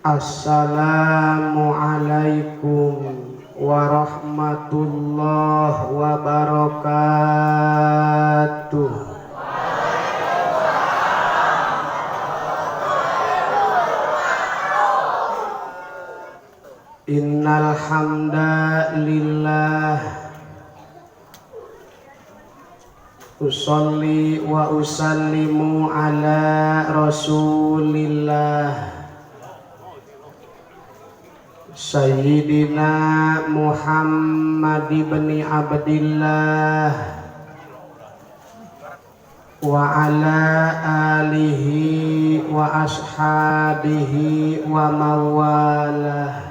Assalamualaikum warahmatullahi wabarakatuh. Innal hamdalillah usolli wa usallimu ala Rasulillah Sayyidina Muhammad ibn Abdillah wa ala alihi wa ashabihi wa mawalah.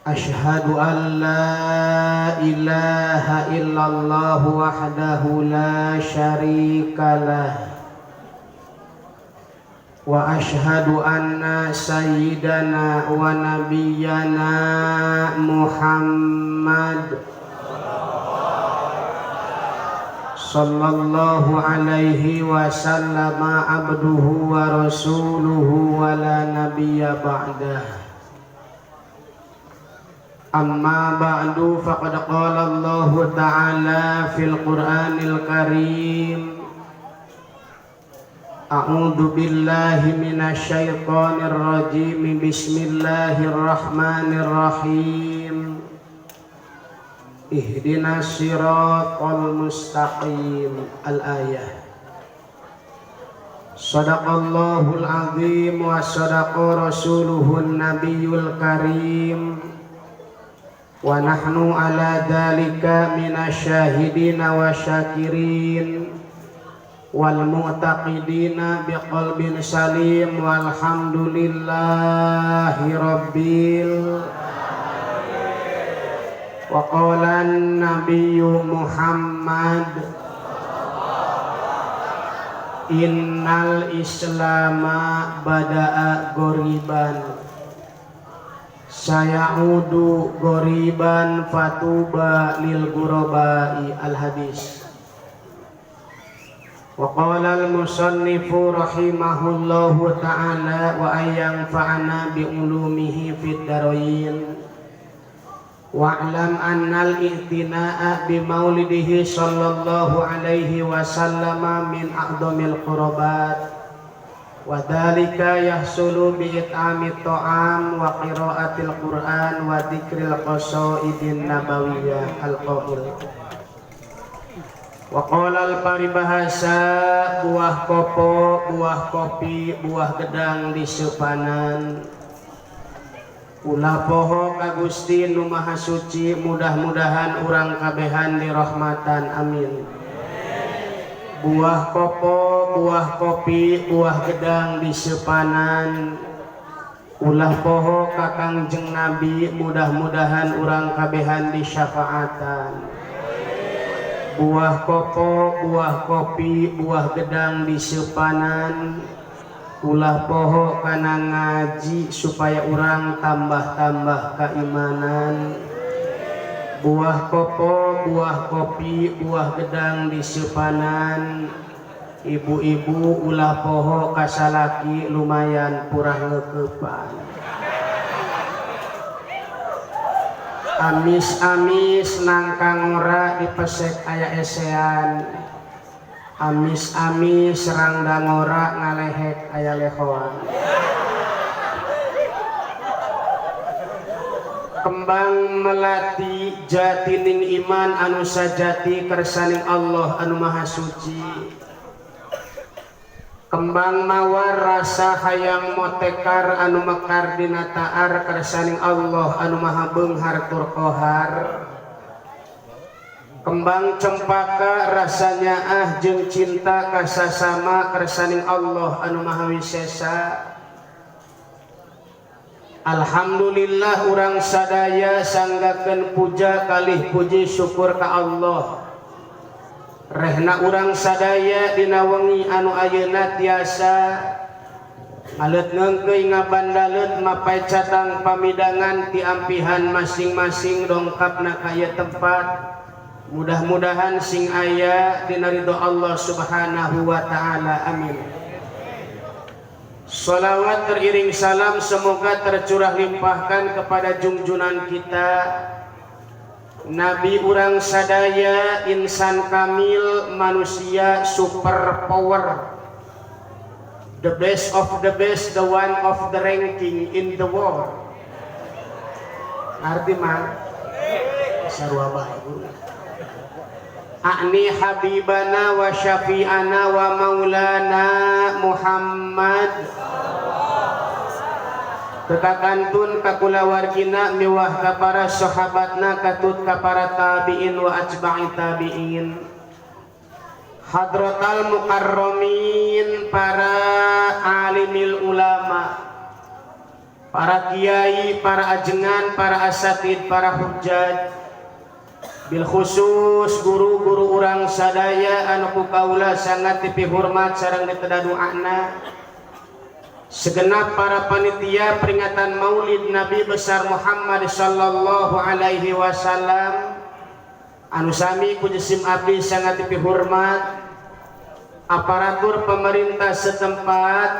Ashhadu an la ilaha illallah wahdahu la syarika lah wa ashhadu anna sayyidana wa nabiyyana Muhammad sallallahu alaihi wasallam abduhu wa rasuluhu wa la nabiyya ba'dah. Amma ba'du, faqad qala Allahu ta'ala fil Qur'anil Karim. A'udzu billahi minasyaitonir rajim. Bismillahirrahmanirrahim. Ihdinas siratal mustaqim. Al-ayah. Sadaqallahul azim wa sadaqa rasuluhun nabiyul karim. Wa nahnu ala dzalika minasyahidina wa syakirin wal mu'taqidina biqalbin salim, walhamdulillahi rabbil. Wa qala an-nabiyyu Muhammad, innal islama bada'a ghoriban sayaudu ghoriban fatuba lil ghurabai. Al hadis. Wa qala al musannifu rahimahullahu ta'ala wa ayyanfa'ana bi ulumihi fid darain. Wa'lam annal i'tina'a bi maulidihi sallallahu alaihi wasallama min a'dhamil qurbat. Wa dzalika yahsulu bi it'ami ta'am wa qira'atil Qur'an wa dzikril qasaidin nabawiyah al-qaul. Wa qala al paribahasa, buah kopo, buah kopi, buah gedang di sepanan. Ulah poho ka Gusti Nu Maha Suci, mudah-mudahan urang kabehan dirahmatan, amin. Buah kopo, buah kopi, buah gedang di sepanan. Ulah poho ka Kangjeng Nabi, mudah-mudahan urang kabehan disyafaatan. Buah kopo, buah kopi, buah gedang di sepanan. Ulah poho kana ngaji supaya urang tambah-tambah keimanan. Buah kopo, buah kopi, buah gedang di sepanan. Ibu-ibu ulah poho kasalaki, lumayan purah ngeukepan. Amis-amis nangka ngora dipesek aya esean. Amis-amis rangda ngora ngalehek aya lehoan. Kembang melati jatining iman anu sajati kersaning Allah anu Maha Suci. Kembang mawar rasa hayang motekar anu mekar dina taar kersaning Allah anu Maha Beunghar tur Kohar. Kembang cempaka rasanya ah jeung cinta kasasama kersaning Allah anu Maha Wisesa. Alhamdulillah urang sadaya sanggakeun puja kalih puji syukur ka Allah. Rehna urang sadaya dina wengi anu ayeuna tiasa ngaleut ngeungkeuy ngabandaleut mapay catang pamidangan ti ampihan masing-masing dongkapna ka ieu tempat. Mudah-mudahan sing aya dina ridho Allah Subhanahu wa taala, amin. Salawat teriring salam semoga tercurah limpahkan kepada junjunan kita Nabi urang sadaya, insan kamil, manusia super power, the best of the best, the one of the ranking in the world. Arti mah sarua bae guru. A'ni habibana wa syafi'ana wa maulana Muhammad. Kakantun ka kulawargina miwah ka para sahabatna katut ka para tabi'in wa atba'i tabi'in. Hadratal mukarramin, para alimil ulama, para kiai, para ajengan, para asatid, para hujjaj, bil khusus guru-guru urang sadaya anu ku kaula sangat dipihormat sareng diteda doana, segenap para panitia peringatan Maulid Nabi besar Muhammad sallallahu alaihi wasallam anu sami ku jisim abdi sangat dipihormat, aparatur pemerintah setempat,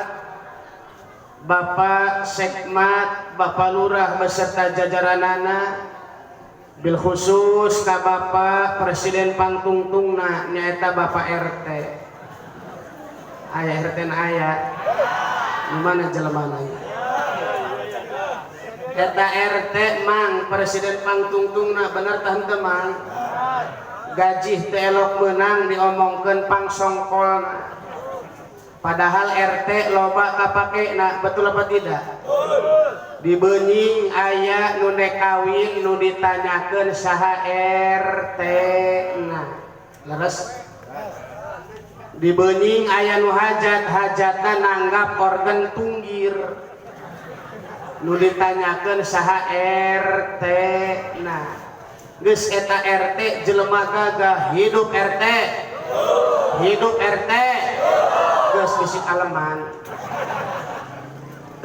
Bapak Sekmat, Bapak Lurah beserta jajaranana, bil khusus ka Bapak Presiden Pangtungtungna nyaeta Bapak RT. Aya RT na aya? Di mana jelemana? Eta RT, Mang, Presiden Pangtungtungna, bener tah henteu, Mang? Gaji teu elok meunang diomongkeun pangsongkolna. Padahal RT loba kapake, nah, betul apa tidak? Di Benying aya nu nek kawin nu ditanyakeun saha RT na. Leres? Di Benying aya nu hajat, hajatna nanggap organ tunggir. Nu ditanyakeun saha RT na. Geus eta RT jelema gagah, hidup RT. Hidup RT. Geus bisi aleman.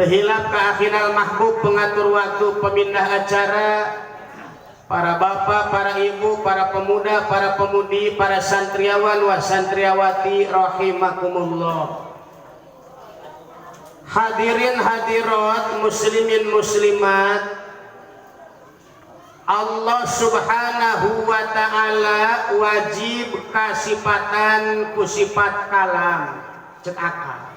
Teu hilap ka akhinal mahbub pengatur waktu pemindah acara, para bapak, para ibu, para pemuda, para pemudi, para santriawan wa santriawati rahimakumullah. Hadirin hadirat, muslimin muslimat, Allah Subhanahu wa ta'ala wajib kasipatan ku sifat kalam, cek akal.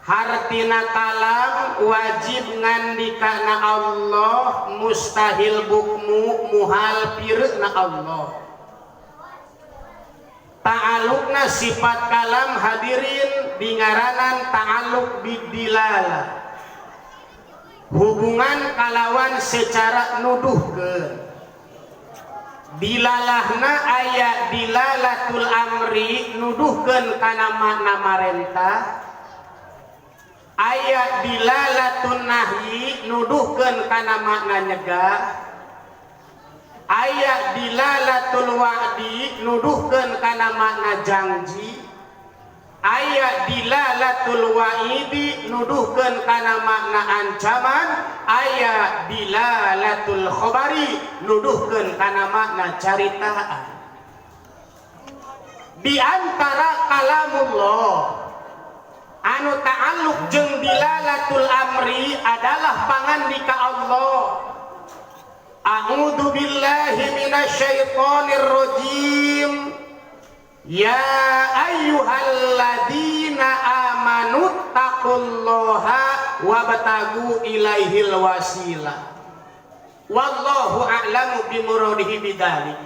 Hartina kalam wajib ngandikana Allah, mustahil bukmu muhal pireuna Allah. Ta'alukna sifat kalam, hadirin, dingaranan ta'aluk bidilala, hubungan kalawan secara nuduhkeun. Dilalahna aya dilalatul amri, nuduhkeun kana makna marentah, aya dilalatun nahyi, nuduhkeun kana makna nyegah, aya dilalatul wa'di, nuduhkeun kana makna janji, aya dilalatul wa'idi, nuduhkeun kana makna ancaman, aya dilalatul khobari, nuduhkeun kana makna caritaan. Di antara kalamullah anu ta'alluq jeung dilalatul amri adalah pangandika Allah, A'udzu billahi minasyaitonir rajim, ya ayyuhalladzina amanu taqullaha wabtagu ilaihil wasilah, wallahu a'lamu bimuradihi bidzalik.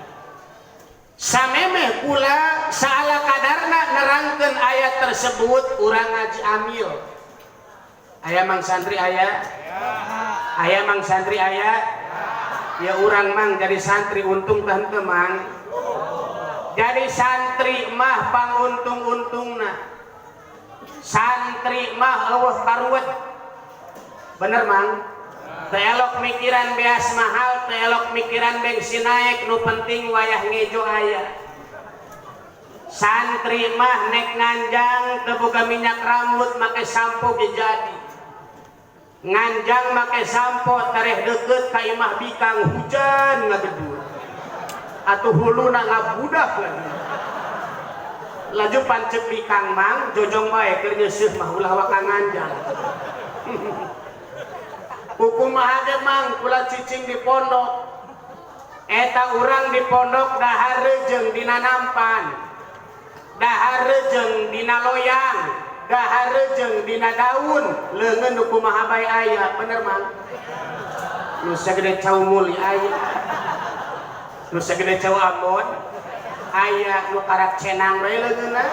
Samemeh kula saala kadarna nerangkeun ayat tersebut, urang ngaji amil. Aya mang santri aya? Aya mang santri aya? Ya urang, Mang, jadi santri untung tah henteu, Mang? Jadi santri mah panguntung-untungna. Santri mah eueuh karuwet. Bener, Mang? Teu elok mikiran beas mahal, teu elok mikiran bensin naik, nu penting wayah ngejo aya. Santri mah nek nganjang teu boga minyak rambut make sampo ge jadi. Nganjang make sampo tereh deket ka imah bikang hujan ngagedur. Atuh huluna ngabudak lagi. Laju pancek di Kang Mang jojong bae keur nyeuseuh mah ulah waka nganjang. Kumaha ge Mang kula cicing di pondok. Eta urang di pondok dahar jeung dina nampan, dahar jeung dina loyang, dahar jeung dina daun, leungeun nu kumaha bae aya, bener Mang? Nu sagede cau muli aya, nu sagede cau Ambon aya, nu karak cenang bae leungeunna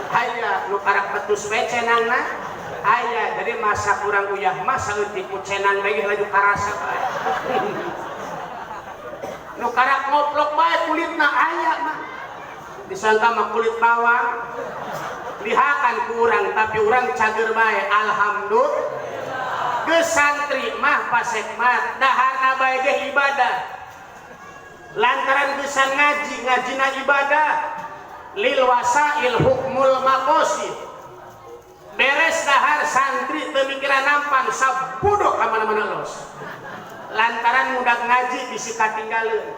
aya, nu karak betus bae cenangna aya. Jadi masa kurang uyah mah saeutik ku cenang bae laju karasa bae. Nu karak ngoplok bae kulitna aya mah, disangka mah kulit bawang, lihakan ku urang, tapi urang cager bae, alhamdulillah. Geus santri mah pasek mah daharna bae ge ibadah, lantaran geus ngaji, ngajina ibadah, lil wasail hukmul maqasid. Beres dahar santri teu mikiran nampan, sabudok ka mana-mana los, lantaran mudak ngaji bisi katinggaleun.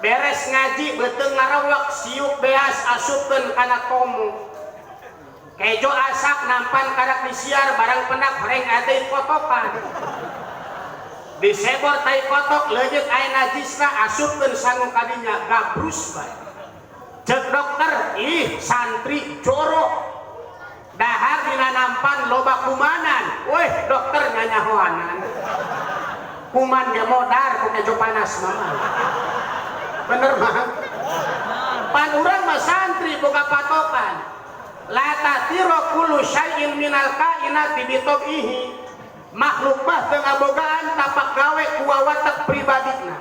Beres ngaji beuteung ngarawak, siuk beas asupkeun kana komo, kejo asak nampan karak disiar, barang pendak horeng aya kotokan, disebor tai kotok leunyeut aya najisna, asupkeun sangu kadinya, gabrus bae. Cek dokter, ih santri jorok, dahar dina nampan loba kumanan. Weh dokter nyanyahoanan, kuman ge modar ku kejo panas mama. Bener Mang? Pan urang mah santri boga patokan, la tatiro kullu syai'in minal kainati bitobihi. Makhluk mah teu ngabogaan tapak gawe ku wawatek pribadina.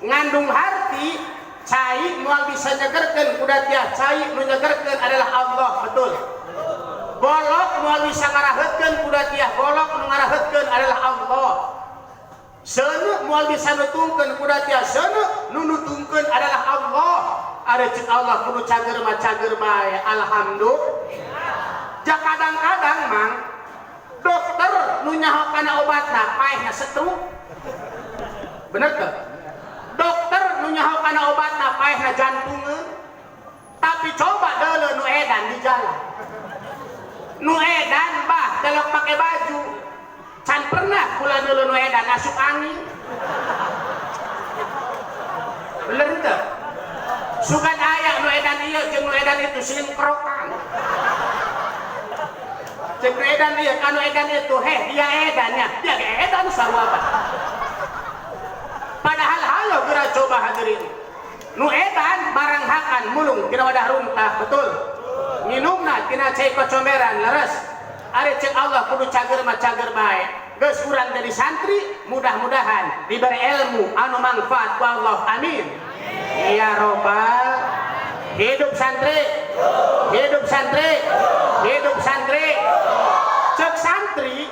Ngandung harti cai moal bisa nyegerkeun kuda tiah cai, nu nyegerkeun adalah Allah, betul? Golok moal bisa ngaraheutkeun kuda tiah golok, nu ngaraheutkeun adalah Allah. Seuneu moal bisa nutungkeun kuda tiah seuneu, nu nutungkeun adalah Allah. Ari ceuk Allah kudu cager mah cager bae, alhamdulillah. Ja kadang-kadang Mang, dokter nu nyaho kana obatna paehna stroke, bener teu? Dokter nu nyaho kana obatna paehna jantungeun. Tapi coba deuleu nu edan di jalan, nu edan bah telok pake baju, can pernah kula deuleu nu edan asup angin, bener teu? Sugan aya nu edan ieu jeung nu edan itu silin kerokan. Cek nu edan ieu ka nu edan itu, heh dia edannya, dia ge edan sarua bae. Padahal hayo geura coba hadirin, nu edan barang hakan mulung tina wadah runtah, betul? Minumna tina cai kocomberan, leres? Ari cek Allah kudu cager mah cager bae. Geus urang jadi santri, mudah-mudahan diberi ilmu anu manfaat ku Allah, amin ya robbal. Hidup santri, hidup santri, hidup santri. Cek santri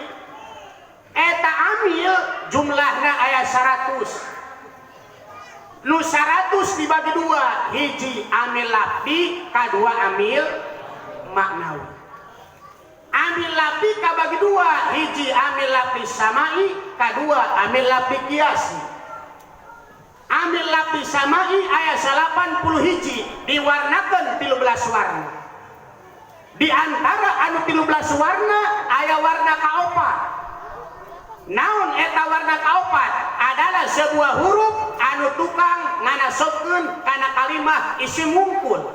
eta amil jumlahna aya 100, nu 100 dibagi dua, hiji amil lafdi, kadua amil maknawi. Amil lafdi kabagi dua, hiji amil lafdi samai, kadua amil lafdi kiasi. Amil lafdi samai aya 81 diwarnakan 13 warna. Di antara anu 13 warna aya warna kaopat. Naon eta warna kaopat? Adalah sebuah huruf anu tukang nganasobkeun kana kalimah isim mungkul.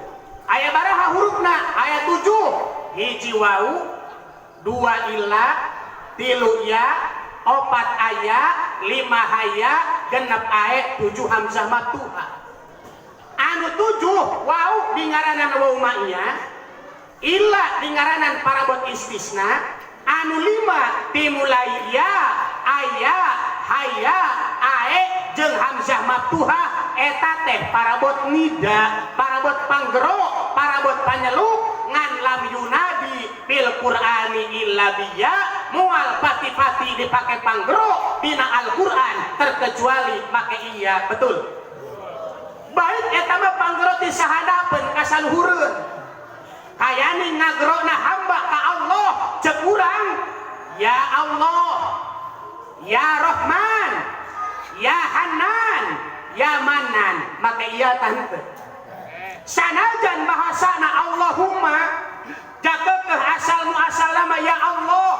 Aya baraha hurufna? Aya 7. Hiji wau, 2 ila, 3 ya, 4 aya, 5 haya, 6 ae, 7 hamzah maftuha. Anu 7 wau dingaranan wau ma'iyah, ila dingaranan parabot istisna, anu 5 dimulai ya, aya, haya, ae jeung hamzah maftuha eta teh parabot nida, parabot panggero, parabot panyeluk. Ngan lam yunadi bil qur'ani illa biya, mual pati-pati dipake panggero dina Al-Qur'an terkecuali make iya, betul? Baik eta mah panggero ti sahadapeun ka saluhureun. Kayani ngagerona hamba ka Allah, cek urang ya Allah, ya Rahman, ya Hanan, ya Manan, make iya tante. Sanajan bahasana Allahumma jakekeh asal muasal nama ya Allah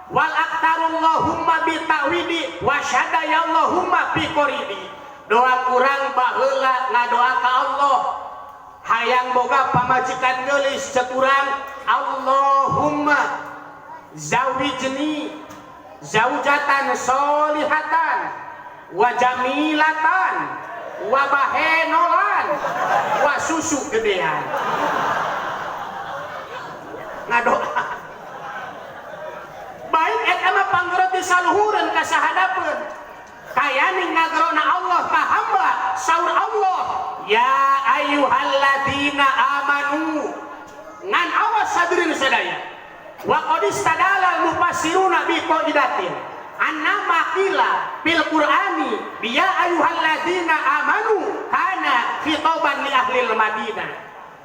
wal aktarullahumma bitawidi wa syada ya Allahumma bi qoribi. Doa kurang baheula ngadoa ka Allah hayang boga pamajikan geulis cek urang Allahumma zawijni zaujatan solihatan wa jamilatan wa bahenolan wa susu gedean. Ngadoa baik eta mah panggero ti saluhureun ka sahadapeun kayani ngagerona Allah ka hamba. Saur Allah ya ayyuhalladzina amanu ngan awas hadirin sadaya wa qad istadalal mufassiruna bi qaidatin annama qila fil qur'ani bi ya ayyuhalladzina amanu kana khitaban li ahli madinah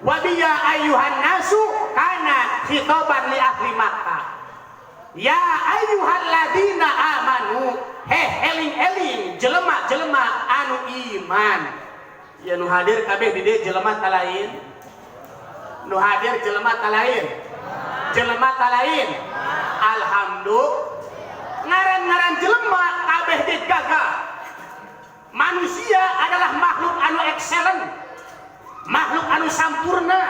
wa bi ya ayyuhan nasu kana khitaban li ahli Makkah. Ya ayyuhalladzina amanu heh eling-eling jelema-jelema anu iman. Ya nu hadir kabeh di dieu jelema talain, nu hadir jelema talain, jelema talain. Alhamdulillah ngaran-ngaran jelema kabeh di gagah. Manusia adalah makhluk anu excellent, makhluk anu sampurna.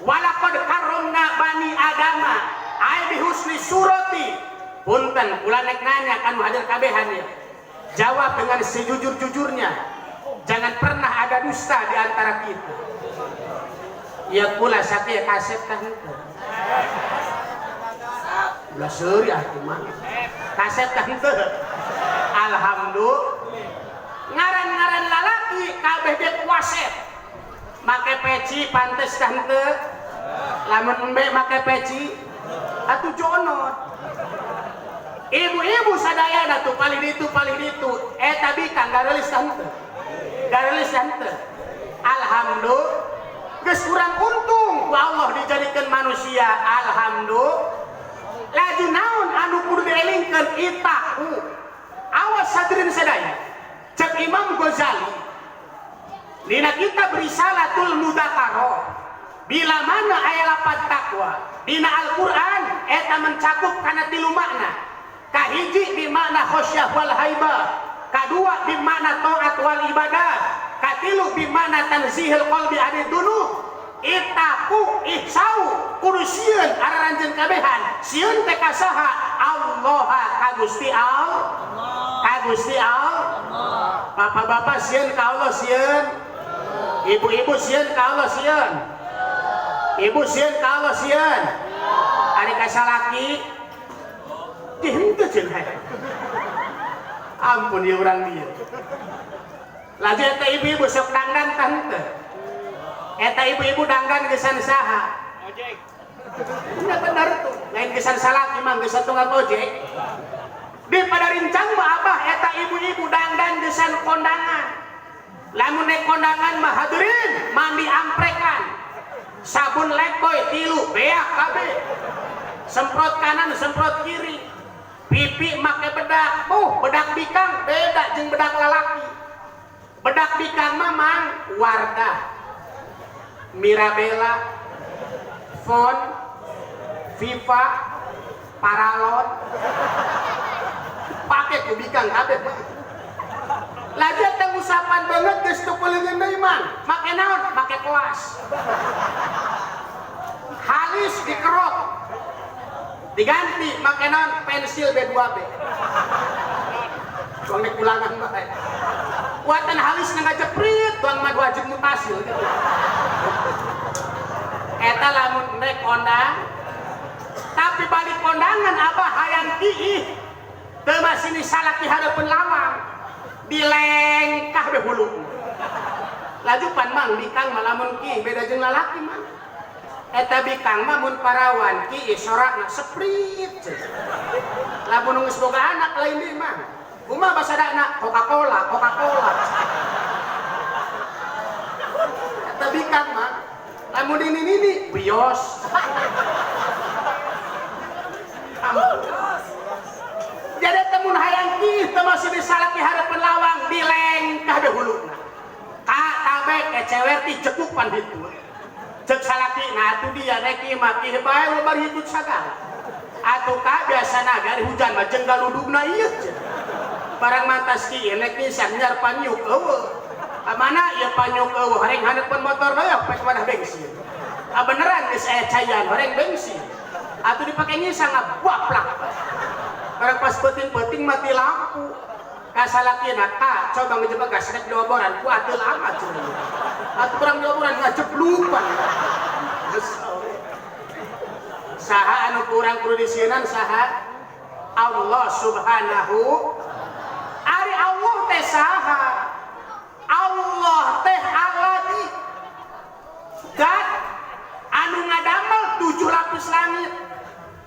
Walaqad karramna bani adama ay bihusni surati. Punten kula nek nanya kan hadir kabehan ya, jawab dengan sejujur-jujurnya, jangan pernah ada dusta di antara kita. Ya kula sakieu kasep tah henteu? Ulah seuri atuh mah. Kasep tah henteu? Alhamdulillah. Ngaran-ngaran lalaki kabeh ge kuasep. Make peci pantes tah henteu? Lamun embe make peci atuh jonot. Ibu-ibu sadayana tuh paling ditu paling ditu eta bikang gareulis tah henteu? Gareulis tah henteu? Alhamdulillah geus urang untung ku Allah dijadikeun manusia. Alhamdulillah. Laju naon anu kudu dielingkeun itaku. Awas hadirin sadaya. Cek Imam Ghazali dina kitab Risalatul Mudzakarah bila mana aya lapat takwa dina Al-Qur'an eta mencakup kana tilu makna. Kahiji bi makna khasyah wal haibah, kadua bi makna taat wal ibadah, katilu bi makna tanzihil qalbi anid dunub. Itaku ihsau kudu sieun araranjeun kabehan. Sieun teh ka saha? Allah ka Gusti Allah. Ka Gusti Allah. Bapak-bapak sieun ka Allah sieun. Ibu-ibu sieun ka Allah sieun. Ibu sieun ka Allah sieun. Ari ka salaki di henteu cenah. Ampun ieu urang dieu. Laju eta ibu-ibu sok dangdan tah henteu? Eta ibu-ibu dangdan geusan saha? Ojek. Nya bener tuh. Lain geusan salaki mah geusan tukang ojek. Di pada rincang mah abah eta ibu-ibu dangdan geusan kondangan. Lamun nek kondangan mah hadirin mandi amprekan. Sabun Lifebuoy tilu beak kabeh. Semprot kanan semprot kiri. Pipi make bedak. Bedak bikang beda jeung bedak lalaki. Bedak bikang mah mang Wardah, Mirabella, Fon, Viva, Paralon. Pake ku bikang kabeh mah. Lagi teh ngusapan banget geus teu peuleungeun deui mang. Make naon? Make kelas. Halis dikerok. Diganti make naon? Pensil B2B. Tuang nek ulangan bae. Kuatan halis ngajeprit tuang mah wajib mutasil gitu. Eta lamun nek kondang tapi balik kondangan abah hayang kiih teu masini salaki hareupeun lawang dilengkah be hulu. Laju pan mang bikang mah lamun kiih beda jeung lalaki mah. Eta bikang mah mun parawan kiih sorakna seprit. Lamun geus boga anak lain deui mah. Kumaha basadana Coca-Cola, Coca-Cola. Eta bikang mah lamun ini nini bios. Jadi temun hayang kiih teu masih disalaki hareupeun lawang dilengkah be huluna. Ka tabek cecewer ti cekuk pan ditu. Cek salaki nah atuh dia rek ieu mah kieu bae loba hitut sagala. Atuh ka biasana gari hujan mah jeung galudugna ieu. Barang mantas kieu nek ngisang nyar panyuk eueuh. Ka mana ieu panyuk eueuh horeng haneupeun motor bae pek wadah bensin. Ah beneran geus aya caian horeng bensin. Atuh dipake ngisang ngabaplak. Barang pas peuting-peuting mati lampu. Ka salakina ka coba ngejebak gas rek dioboran ku ateul amat cenah. Atuh kurang dioboran ngajeblupan. Saha anu kurang kudu disienan saha? Allah Subhanahu. Ari Allah teh saha? Allah teh aladi. Dat anu ngadamel 7 lapis langit,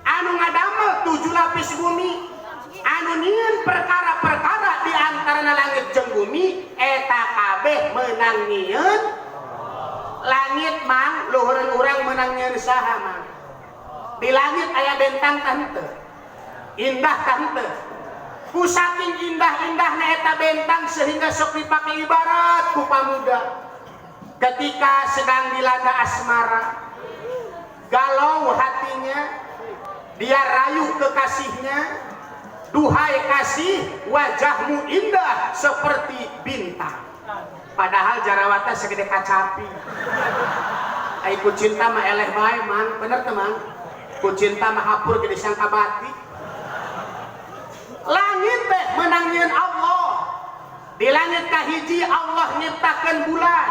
anu ngadamel 7 lapis bumi, anu nyieun perkara-perkara di antara langit jeung bumi eta kabeh meunang nyieun langit mang luhureun urang meunang nyieun saha mang. Di langit aya bentang tah henteu, indah tah henteu. Ku saking indah-indahna eta bentang sehingga sok dipake ibarat ku pamuda ketika sedang dilanda asmara, galau hatinya, dia rayu kekasihnya, duhai kasih wajahmu indah seperti bintang. Padahal jarawata segede kacapi. Ai ku cinta mah eleh bae mang, bener teu mang? Ku cinta mah hapur gede sangka bati. Langit teh meunang nyieun Allah. Di langit kahiji Allah nyiptakeun bulan.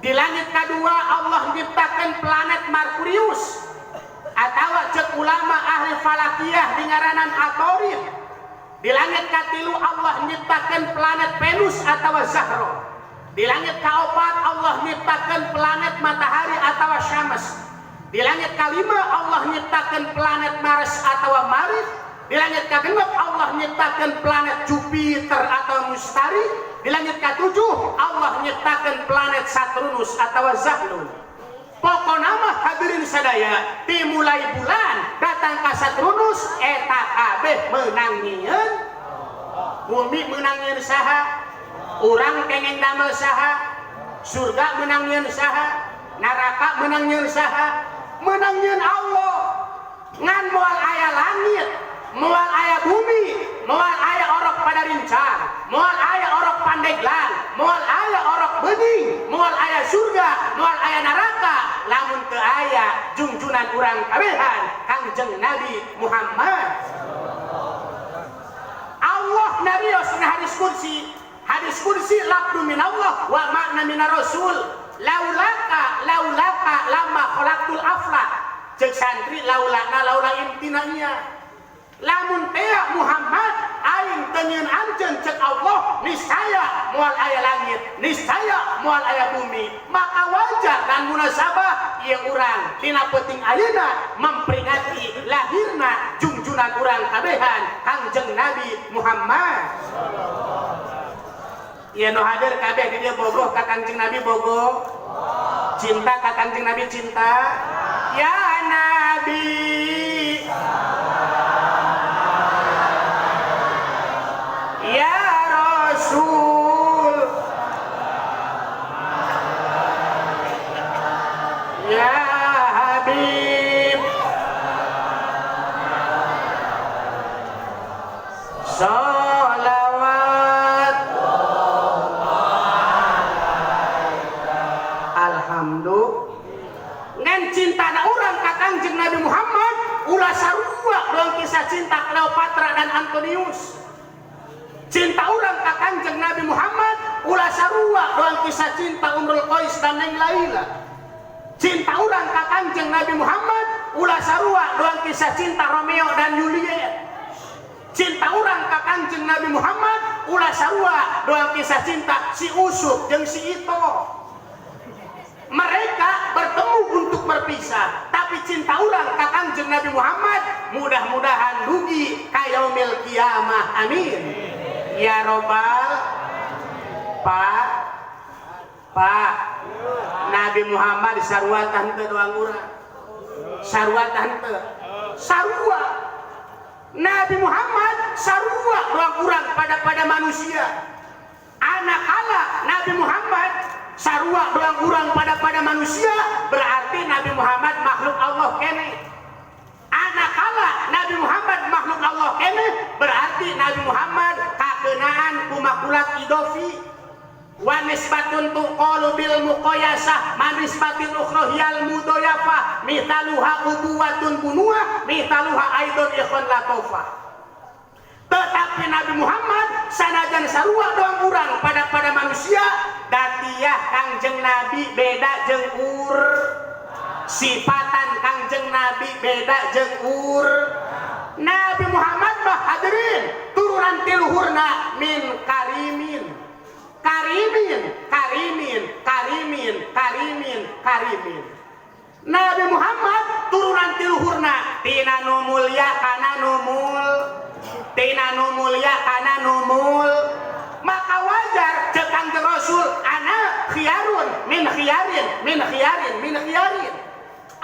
Di langit kadua Allah nyiptakeun planet Merkurius. Atawa cek ulama ahli falakiyah dingaranan Atorid. Di langit katilu Allah nyiptakeun planet Venus atawa Zahra. Di langit kaopat Allah nyiptakeun planet matahari atawa Syams. Di langit kalima Allah nyiptakeun planet Mars atawa Marikh. Di langit kagenep Allah nyiptakeun planet Jupiter atau Mustari. Di langit katujuh Allah nyiptakeun planet Saturnus atau Zahlul. Pokona mah hadirin sadaya dimulai bulan datang ka Saturnus eta kabeh meunang nyieun bumi, meunang nyieun saha, urang kengeng damel saha, surga meunang nyieun saha, neraka meunang nyieun saha, meunang nyieun Allah. Ngan moal aya langit, moal aya bumi, moal aya orok Padarincang, moal aya orok Pandeglang, moal aya orok Bening, moal aya surga, moal aya neraka, lamun teu aya jungjunan urang kabehan Kangjeng Nabi Muhammad. Allah narios na hadis kursi, hadis kursi lafdu minallah wa makna minar rasul. Laulaka laulaka lama khalaqtul aflak. Cek santri laulaka laula intinanya. Lamun tea Muhammad aing teu nyieun anjeun cek Allah niscaya moal aya langit, niscaya moal aya bumi. Maka wajar dan munasabah ieu urang dina peuting ayeuna memperingati lahirna jungjunan urang kabehan Kangjeng Nabi Muhammad. Ieu nu hadir kabeh di dieu bogoh ka Kangjeng Nabi bogoh, cinta ka Kangjeng Nabi cinta. Ya Nabi ya Rasul ya Habib sholawat. Alhamdulillah. Ngan cintana urang ka Kangjeng Nabi Muhammad ulah sarua doang kisah cinta Cleopatra dan Antonius. Cinta urang ka Kangjeng Nabi Muhammad ulah sarua doang kisah cinta Umrul Qais dan Neng Laila. Cinta urang ka Kangjeng Nabi Muhammad ulah sarua doang kisah cinta Romeo dan Juliet. Cinta urang ka Kangjeng Nabi Muhammad ulah sarua doang kisah cinta si Usuk jeung si Ito. Mereka bertemu untuk berpisah, tapi cinta urang ka Kangjeng Nabi Muhammad mudah-mudahan dugi ka yaumil kiamah. Amin ya robbal. Pak, Pak, Nabi Muhammad sarua tante doang urang, sarua tante, sarua Nabi Muhammad sarua doang urang pada manusia. Anak Allah Nabi Muhammad Sarua doang urang pada pada manusia, berarti Nabi Muhammad makhluk Allah keneh. Anakala Nabi Muhammad makhluk Allah keneh, berarti Nabi Muhammad kakenaan ku makulat idofi. Wa nisbatun tuqalu bil muqayasah ma nisbatil ukhra hiyal mudoyafah mithaluha ubuwatun bunuah mithaluha aidon ikhwan latofa. Tetapi Nabi Muhammad sanajan sarua doang urang pada pada manusia, datiah Kangjeng Nabi beda jeung ur, sifatan Kangjeng Nabi beda jeung ur. Nabi Muhammad mah, hadirin, turunan tiluhurna min karimin, karimin, karimin, karimin, karimin, karimin. Nabi Muhammad turunan tiluhurna tina nu mulia kana nu mul, tina nu mulia kana nu mul. Maka wajar cek Kangjeng Rasul, ana khiyarun min khiyarin min khiyarin min khiyarin.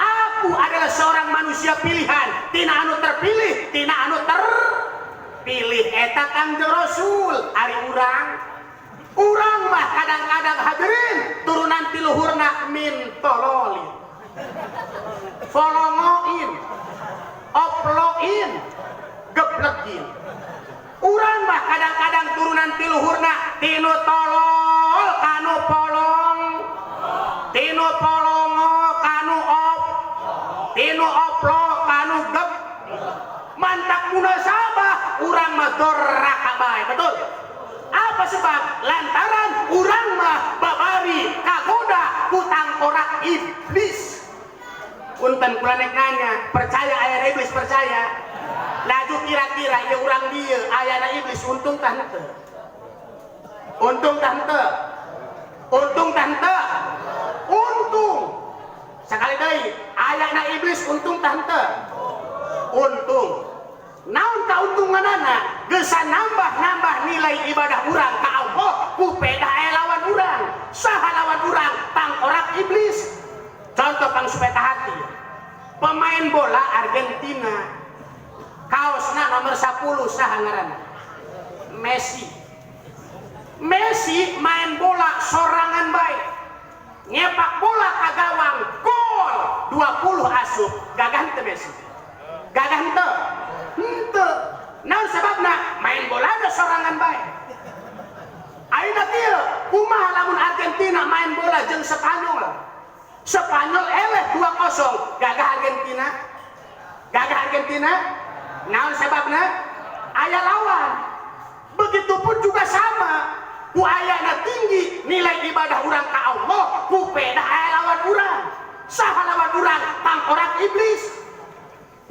Aku adalah seorang manusia pilihan tina anu terpilih tina anu terpilih. Eta Kangjeng Rasul. Ari urang, urang mah kadang-kadang, hadirin, turunan tiluhurna min tololin, folongoin, oploin, geblegin. Urang mah kadang-kadang turunan tiluhurna tinu tolol kanu polong, tinu polongo kanu op, tinu oplo kanu geb. Mantak munasabah urang mah doraka bae, betul. Apa sebab? Lantaran urang mah babari kagoda ku tangkorak iblis. Punten, kula nek nanya, percaya aya iblis? Percaya? Laju kira-kira ya urang dieu ayana iblis, untung tah henteu? Untung tah henteu? Untung tah henteu? Untung. Sekali deui, ayana iblis, untung tah henteu? Untung. Naon kauntunganana? Geus nambah-nambah nilai ibadah urang ka Allah ku peda aya lawan urang. Saha lawan urang? Tangkorak iblis. Contoh pang supaya hati. Pemain bola Argentina kaosna nomor 10, saha ngaranna? Messi. Messi main bola sorangan bae, nyepak bola ke gawang, gol, 20 asup. Gagah henteu Messi? Gagah henteu? Henteu. Naon sebabna? Main bola ada sorangan bae. Ayeuna kieu, kumaha lamun Argentina main bola jeung Spanyol? Spanyol eleh 2-0, gagah Argentina? Gagah Argentina? Naon sebabna? Aya lawan. Begitupun juga sama, ku ayana tinggi nilai ibadah urang ka Allah, ku peda aya lawan urang. Saha lawan urang? Tangkorak iblis.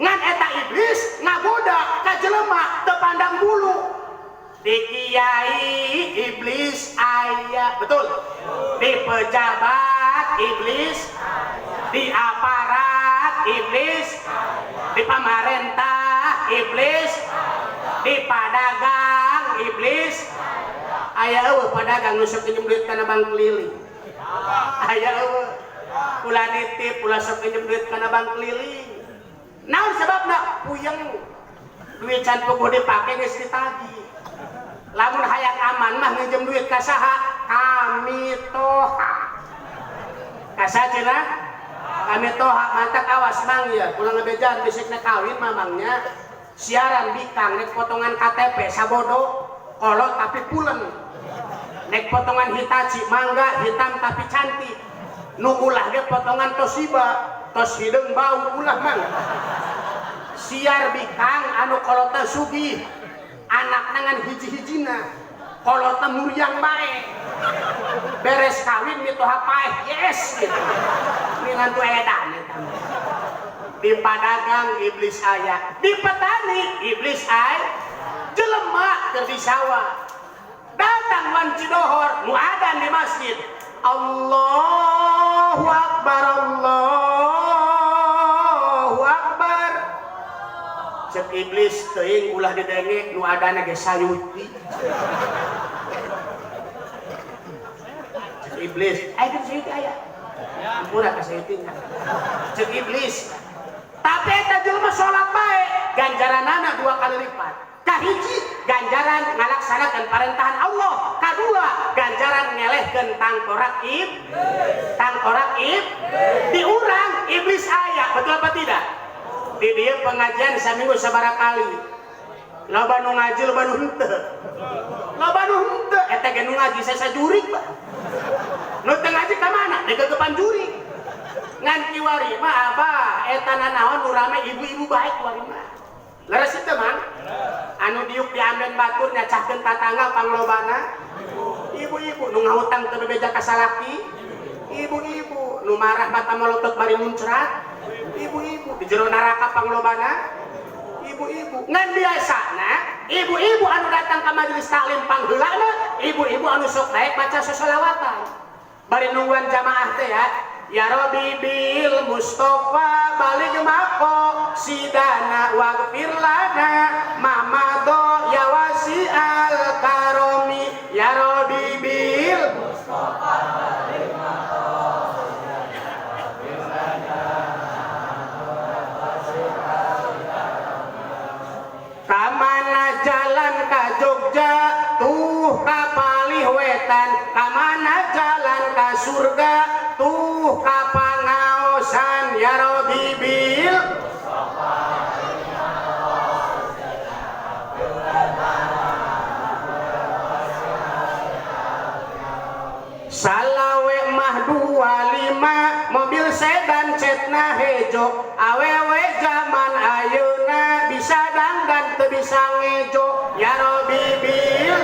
Ngan eta iblis ngagoda ka jelema teu pandang bulu. Di kiai iblis aya, betul? Di pejabat iblis, di aparat iblis, di pamarentah iblis, di padagang iblis aya. Eueuh padagang nu sok pinjem duit kana bank keliling? Aya eueuh? Ulah nitip, ulah sok pinjem duit kana bank keliling. Naon sebabna? Puyeng, duit can puguh dipake geus ditagih. Lamun hayang aman mah nginjem duit ka saha? Ka mitoha. Ka saha cenah? Ka mitoha. Mantak awas, Mang, ya pulang ngebejan besok nek kawin mamangnya siaran bikang nek potongan KTP sabodo, kolot tapi pulen. Nek potongan Hitachi mangga, hitam tapi cantik. Nu ulah ge potongan Toshiba, tos hideung bau, ulah, Mang. Siar bikang anu kolotna sugih, anak ngan hiji-hijina, kolotna muriang bae. Beres kawin mitoha paeh, yes gitu, minantu edan eta mah. Di padagang iblis aya, di petani iblis aya. Jelema keur di sawah, datang wanci dohor, nu adan di masjid, Allahu Akbar, Allahu Akbar. Cek iblis, teuing ulah didenge, nu adana ge sayuti. Cek iblis, aya kan sayuti aya? Ampura ka sayuti. Cek iblis, tapi eta jelema salat bae ganjaranana dua kali lipat. Kahiji ganjaran ngalaksanakeun parentahan Allah, kadua ganjaran ngelehkeun tangkorak tangkorak di urang iblis aya, betul apa tidak? Di dieu pengajian saminggu sabaraha kali. Loba nu ngaji loba nu henteu. Loba nu henteu eta ge nu ngaji sesa jurig bah. Nu teu ngaji ka mana? Digegepan jurig. Ngan kiwari mah abah eta nanaon nu rame ibu-ibu baik kiwari mah. Leres itu mang? Anu diuk diamben batur nyacahkeun tatangga panglobana ibu-ibu nu ngahutang teu bebeja ka salaki ibu-ibu nu marah mata molotot bari muncrat ibu-ibu di jero neraka panglobana ibu-ibu. Ngan biasana ibu-ibu anu datang ka majelis taklim pangheulana ibu-ibu anu sok daek maca sosolawatan bari nungguan jamaah teh ya. Ya Rabbi bil Mustafa balig maqasidana waghfir lana ma madha ya wasi'al karomi. Ya Rabbi bil Mustafa balig maqasidana waghfir lana wasi'al karomi. Kamana jalan ka Jogja tuh ka palih wetan, kamana jalan ka surga tuh kapangaosan. Ya Rabbi bil salawe mah 25 mobil sedan cetna hejo, awewe zaman ayeuna bisa dangdan teu bisa ngejo. Ya Rabbi bil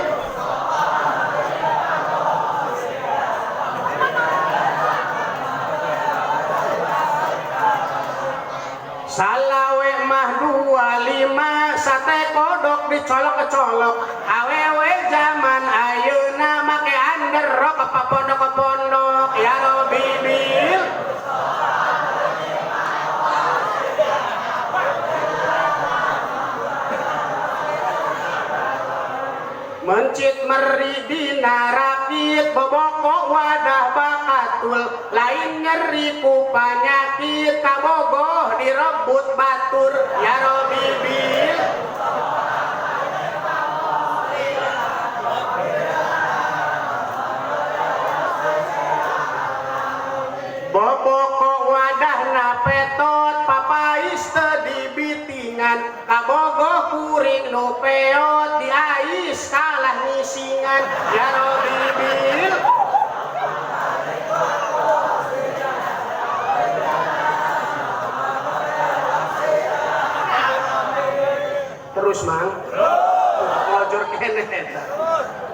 salawe mah 25 sate kodok dicolok-colok, awewe zaman ayeuna make underrok apa pondok ke pondok. Ya Rabbi bil mencit meri dina rakit boboko wadah bakatul, lain nyeri ku panyakit kabogoh direbut batur. Ya Rabbi bil boboko wadah na petot papais teu dibitingan, kabogoh kuring nu peot diais kalah ngisingan. Ya Rabbi bil terus mang ngojor kene eta.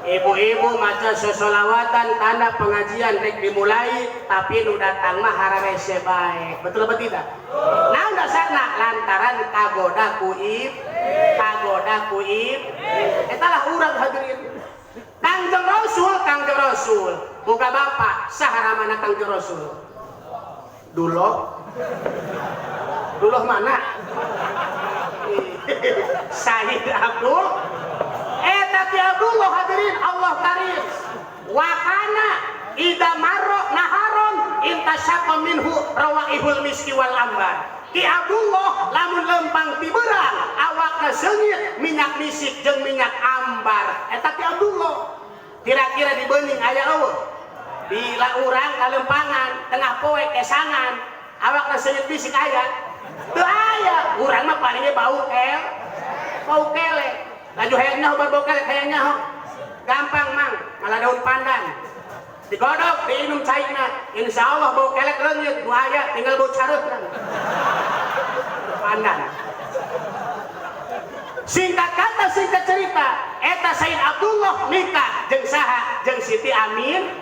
Ibu-ibu maca sosolawatan tanda pengajian rek dimulai, tapi nu datang mah hararese bae. Betul apa tidak? Nah dasarna lantaran kagoda ku kagoda ku eta lah urang hadirin. Kangjeng Rasul, Kangjeng Rasul boga bapak saha ramana Kangjeng Rasul? Duloh. Duloh mana? Sayyid Abdul. Tapi Abdullah hadirin Allah karim. Wakana ida marro naharon intasyaqa minhu rawaihul miski wal ambar. Ki Abdullah lamun lempang ti beurang awakna seungit minyak misik jeung minyak ambar. Eta Ki Abdullah kira-kira di beuning aya eueuh? Di urang kalempangan tengah poe kesangan awakna seungit misik aya? Teu aya. Urang mah palingnya bau bau kelek. Laju hayang nyaho bau kelek hayang nyaho. Gampang mang, malah daun pandan. Digodok, diinum cairna. Insya Allah bau kelek leungit, nu aya tinggal bau careutna. Pandan. Singkat kata, singkat cerita, eta Sayyid Abdullah nikah jeung saha? Jeung Siti Amin.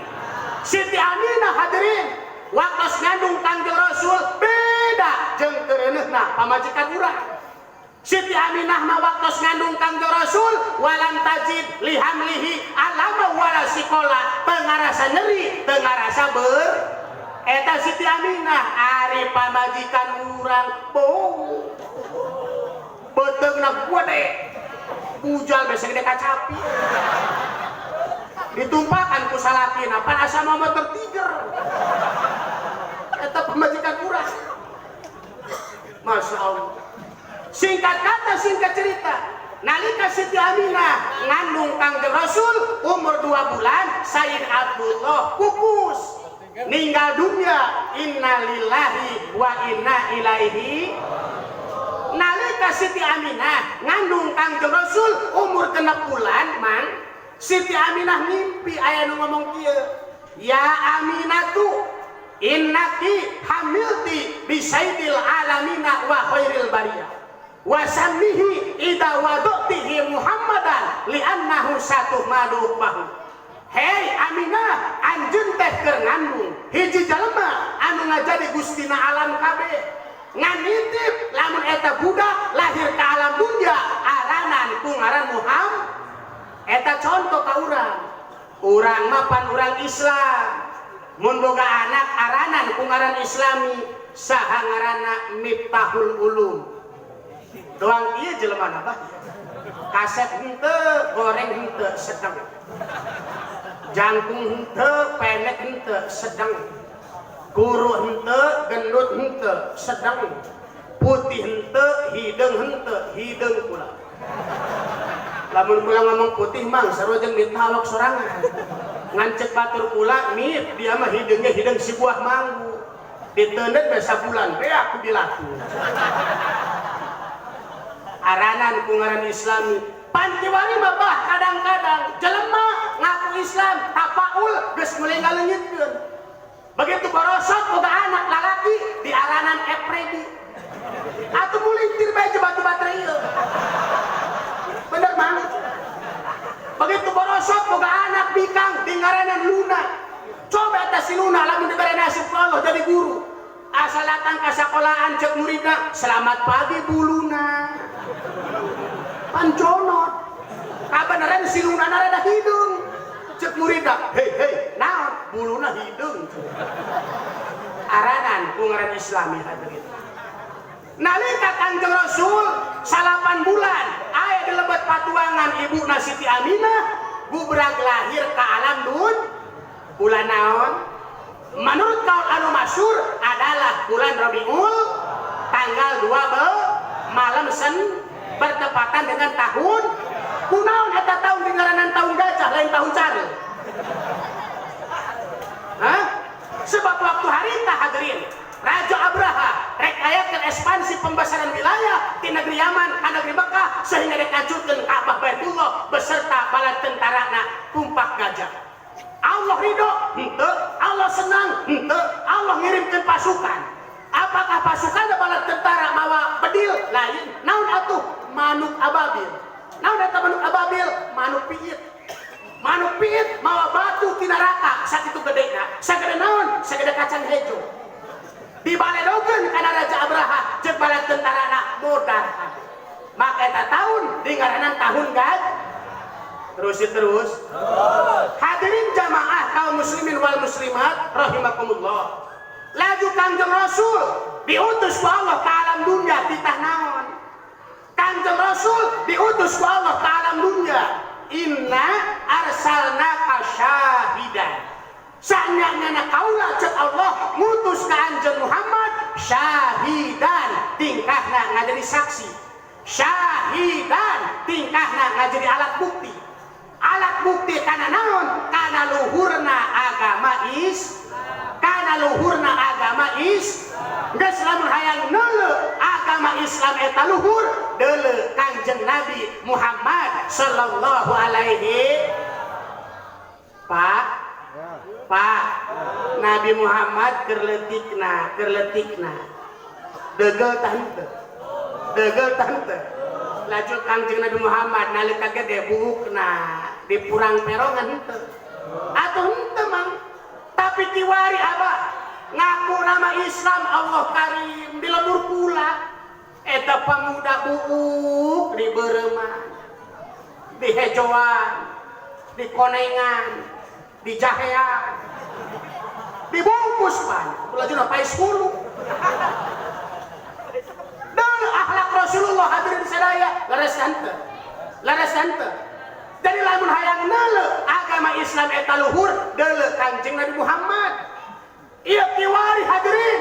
Siti Aminah hadirin, waktos ngandung Kangjeng Rasul beda jeung kereuneuhna pamajikan urang. Siti Aminah mah waktos ngandung Kangjeng Rasul walam tajid lihamlihi alama wala sikola, teu ngarasa nyeri, teu ngarasa ber. Eta Siti Aminah ari pamajikan urang bau. Beuteungna gede. Bujal bese gede kacapi. Ditumpakan ku salakina pan asa motor tiger. Eta pamajikan urang. Masya Allah. Singkat kata, singkat cerita, Nalika Siti Aminah ngandung Kangjeng Rasul umur 2 bulan, Sayyid Abdullah pupus ninggal dunia. Innalillahi wa inna ilaihi. Nalika Siti Aminah ngandung Kangjeng Rasul umur 6 bulan, mang Siti Aminah mimpi aya nu ngomong kieu, ya Aminatu innaki hamilti bisaidil alamina wa khairil bariyah wa sammihi idza wadatihi Muhammadan li'annahu satuhmadu bahu. Hei Aminah, anjeun teh keur ngandung hiji jelema anu ngajadi gustina alam kabeh, ngan nitip lamun eta budak lahir ka alam dunya aranan ku ngaran Muhammad. Eta contoh ka urang, urang mah pan urang Islam, mun boga anak aranan ku ngaran Islami, saha ngaranna Miftahul Ulum. Doang ieu jelema bah kasep henteu, goreng henteu, sedang jangkung henteu, pendek henteu, sedang guru henteu, gendut henteu, sedang putih henteu, hideung henteu, hideung pula. Lamun kula ngomong putih mang sarua jeung ditawak sorangan. Ngancek batur kula mit dia mah hideungnya hideung si buah manggu. Diteundeut bae sabulan beak ku dilaku. Aranan ku ngaran Islami. Pan kiwari mah bah kadang-kadang jelema ngaku Islam tapaul geus mulai ngaleungitkeun. Begitu borosot boga anak lalaki di aranan Epredi. Atuh mulintir bae batu baterai ieu. Bener mang. Begitu borosot boga anak bikang di ngaranan Luna. Coba eta si Luna lamun dibere nasib ku Allah jadi guru. Asal datang ka sakolahan cek muridna, selamat pagi Bu Luna. Panconot. Kabeneran si Luna rada hideung. Cek muridna, hei hei, naon buluna hideung. Aranan ku ngaran Islami hadirin. Nalika Kangjeng Rasul 8 bulan aya di lebet patuangan ibuna Siti Aminah, gubrag lahir ka alam dun bulan naon? Menurut kaul anu masyhur adalah bulan Rabiul tanggal 2 malam Sen bertepatan dengan tahun kunaon eta tahun dingaranan tahun gajah lain tahun cari. Hah? Sebab waktu harita hadirin Raja Abraha rek ayakeun ekspansi pembesaran wilayah di negeri Yaman ka negeri Mekah sehingga dikancurkeun Ka'bah Baitullah beserta bala tentarana tumpak gajah. Allah ridho, henteu. Allah senang, henteu. Allah ngirimkeun pasukan. Apakah pasukan bala tentara mawa bedil? Lain. Naon atuh? Manuk ababil. Naon eta manuk ababil? Manuk piit. Manuk piit mawa batu ti neraka sakitu gedena. Sagede naon? Sagede kacang hejo. Dibaledogeun kana Raja Abraha jeung bala tentarana modar. Maka eta tahun dingaranan tahun gajah. Terus terus. Hadirin jamaah kaum muslimin wal muslimat rahimakumullah. Laju Kangjeng Rasul diutus ku Allah ke alam dunia titah naon? Kangjeng Rasul diutus ku Allah ke alam dunia. Inna arsalnaka syahidan. Sanyana kaula cek Allah ngutus ka anjeun Muhammad syahidan, tingkahna ngajadi saksi. Syahidan tingkahna ngajadi alat bukti. Alat bukti kana naon? Kana luhurna agama is, kana luhurna agama is. Geus lamun hayang neuleuh agama Islam eta luhur, deuleu Kangjeng Nabi Muhammad sallallahu alaihi. Pak, Pak, Nabi Muhammad keur leutikna, keur leutikna. Degel tante. Degel tante. Laju Kangjeng Nabi Muhammad nalika gede buukna di purang perongan henteu. Atuh henteu mang. Tapi kiwari abah ngaku nama Islam Allah Karim di lembur pula. Eta pamuda buuk di beureman, di hejoan, di konengan, di jahean, dibungkus pan, lajuna pais hulu. Deul akhlak Rasulullah hadirin sadaya leres henteu, leres henteu. Jadi lamun hayang neuleuh agama Islam eta luhur, deuleuh Kangjeng Nabi Muhammad. Ieu kiwari hadirin,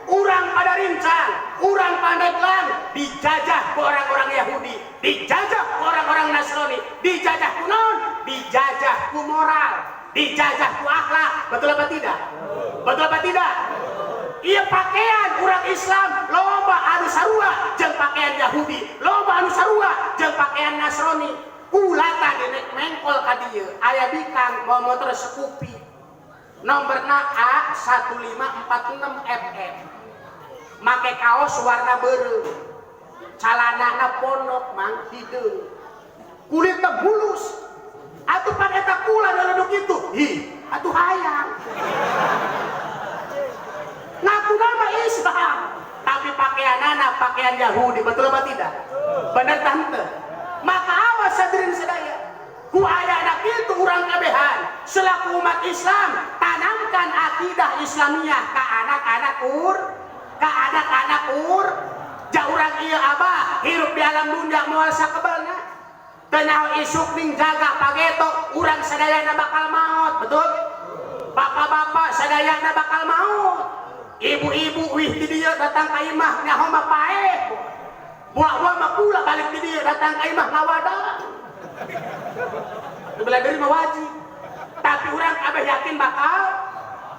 Urang Padarincang, urang Pandeglang dijajah ku orang-orang Yahudi, dijajah ku orang-orang Nasrani, dijajah ku naon? Dijajah ku moral, dijajah ku akhlak. Betul apa tidak? Betul apa tidak? Iya, pakaian orang Islam loba anu sarua jeung pakaian Yahudi, loba anu sarua jeung pakaian Nasrani. Kula tadi nek mengkol ka dieu aya bikang bawa motor Scoopy, nomorna A 1546 FM, make kaos warna beureum, calanana pondok, mang, hideung, kulitna bulus. Atuh pan eta kula daleduk itu, hi atuh hayang ngaku nama Islam tapi pakaianana pakaian Yahudi. Betul apa tidak? Benar, tante? Maka awas, hadirin sadaya, ku ayana itu urang kabehan selaku umat Islam tanamkan akidah Islamiyah ke anak-anak ur ke anak-anak ur ja urang ieu, abah, hirup di alam dunia moal sakebalna. Teu nyaho isuk ning jaga pageto urang sadayana bakal maut. Betul? Bapak-bapak sadayana bakal maut, ibu-ibu wih di dieu datang ka imah nyaho mah paeh, buah-buah mah pula balik di dieu datang ka imah ngawada. Bela diri mah wajib, tapi urang kabeh yakin bakal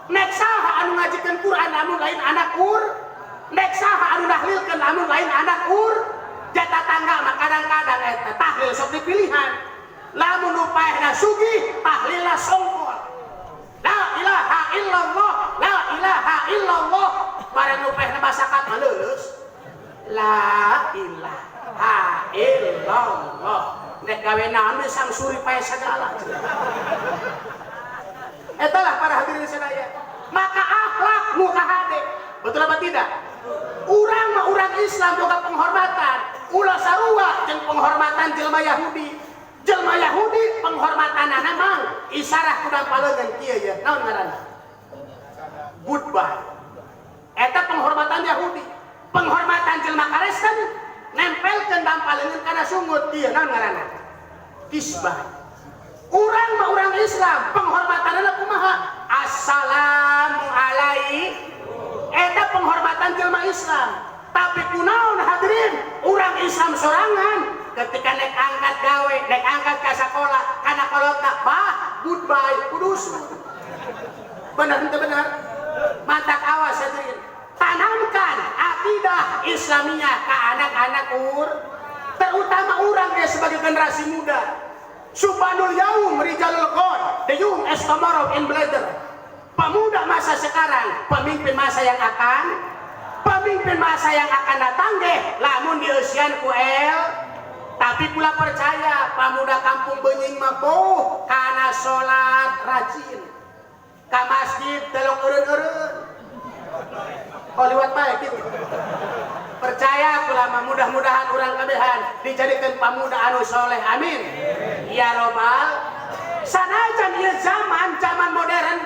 nek saha anu ngajikeun Quran lamun lain anak ur, nek saha anu nahlilkeun lamun lain anak ur. Jata tangga mah kadang-kadang eta tahlil sok dipilihan. Lamun nu paehna sugih, tahlilna songkol, la ilaha illallah, la ilaha illallah. Barang nu paehna masakat mah leuleus, la ilaha illallah. Nek gawe naon we sangsuri paeh sagala. Eta lah, para hadirin sadaya, maka akhlak nu kahade. Betul apa tidak? Urang mah urang Islam boga penghormatan, ulah sarua jeung penghormatan jelema Yahudi. Jelema Yahudi penghormatanana, mang, isarah ku dampaleungeun kieu ya, naon ngaranna? Goodbye. Eta penghormatan Yahudi. Penghormatan jelema Kristen nempelkeun dampaleungeun kana sungut kieu, naon ngaranna? Kiss bye. Urang mah urang Islam penghormatanana kumaha? Assalamu alaikum. Eta penghormatan jelema Islam. Tapi kunaon, hadirin, urang Islam sorangan ketika naik angkat gawe, naik angkat ke sekolah, karena kalau tak, bah, goodbye, kudus. Benar itu benar? Matak awas, hadirin, tanamkan akidah Islamiyah ke anak-anak ur, terutama orang ya sebagai generasi muda. Syubbanul yaum rijalul ghad, the young as tomorrow in leader. Pemuda masa sekarang pemimpin masa yang akan datang deh lamun dieusian ku el. Tapi pula percaya pemuda kampung Benying mah boh kana salat rajin, ka masjid telok eureun-eureun. Oh, liwat bae gitu. Percaya kula mah, mudah-mudahan urang kabehan dijadikan pemuda anu soleh, amin ya robbal. Sanajan ieu zaman zaman modern,